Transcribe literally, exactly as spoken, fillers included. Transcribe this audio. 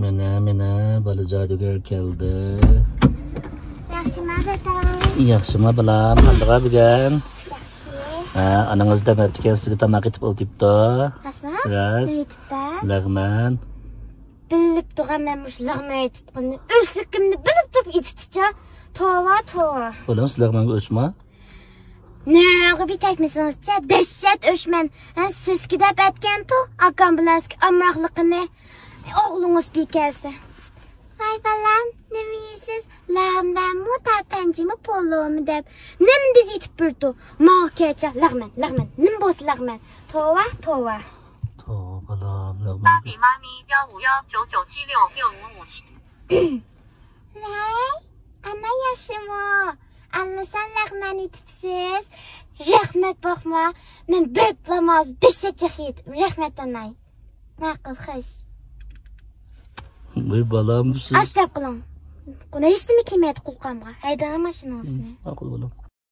مانا، مانا، بالا جادۇگەر كەلدى. ياخشىما دادا؟ ياخشىما بالام، قاندىغا بۈگۈن؟ ياخشى. ھە، ئانىڭىز دەم ئەتىكەن، سىزگە تاماق ئېتىپ ئولتۇرۇپتۇ. راستما؟ راست. نېمە ئېتىپتۇ؟ لەغمەن. بىلىپ تۇرغان مەن مۇشۇ لەغمەن ئېتىتقىنىنى. ئۆچلۈكۈمنى بىلىپ تۇرۇپ ئېتىتىچە. توۋا، توۋا. بالام، سىز لەغمەنگە ئۆچما. نەگە بېتەكمىسىڭىزچە، دەھشەت ئۆچمەن. ھە، سىزكى دەپ ئەتكەنتۇ، ئاكام بىلەن سىزكى ئامراقلىقىنى. ئوغلىڭىز بىكەلسە. ۋاي بالام، نېمە يەيسىز؟ لەغمەنمۇ، تاپەنجىمۇ، پولۇمۇ دەپ. نېمە دېسە ئېتىپ بېرىدۇ. ماڭا كەچە، لەغمەن، لەغمەن. نېمە بولسا لەغمەن. توۋا، توۋا. توۋا بالام، لەغمەن. 打给妈咪幺五幺九九七六六五五七。 ۋەي، ئانا ياخشىمۇ؟ ئاللىسان لەغمەن ئېتىپسىز. رەھمەت بوخما. مەن بېرىپلا ھازىر دەھشەت جىق يېدىم. رەھمەت ئاناي. ماقۇل، خوش. ۋاي بالام، سىز. ئاستاپ قىلىڭ. قۇلى ھېچنېمە كىيمەيدۇ قۇلىقىمغا. ھەيدەڭ ماشىنىڭىزنى. ماقۇل بالام.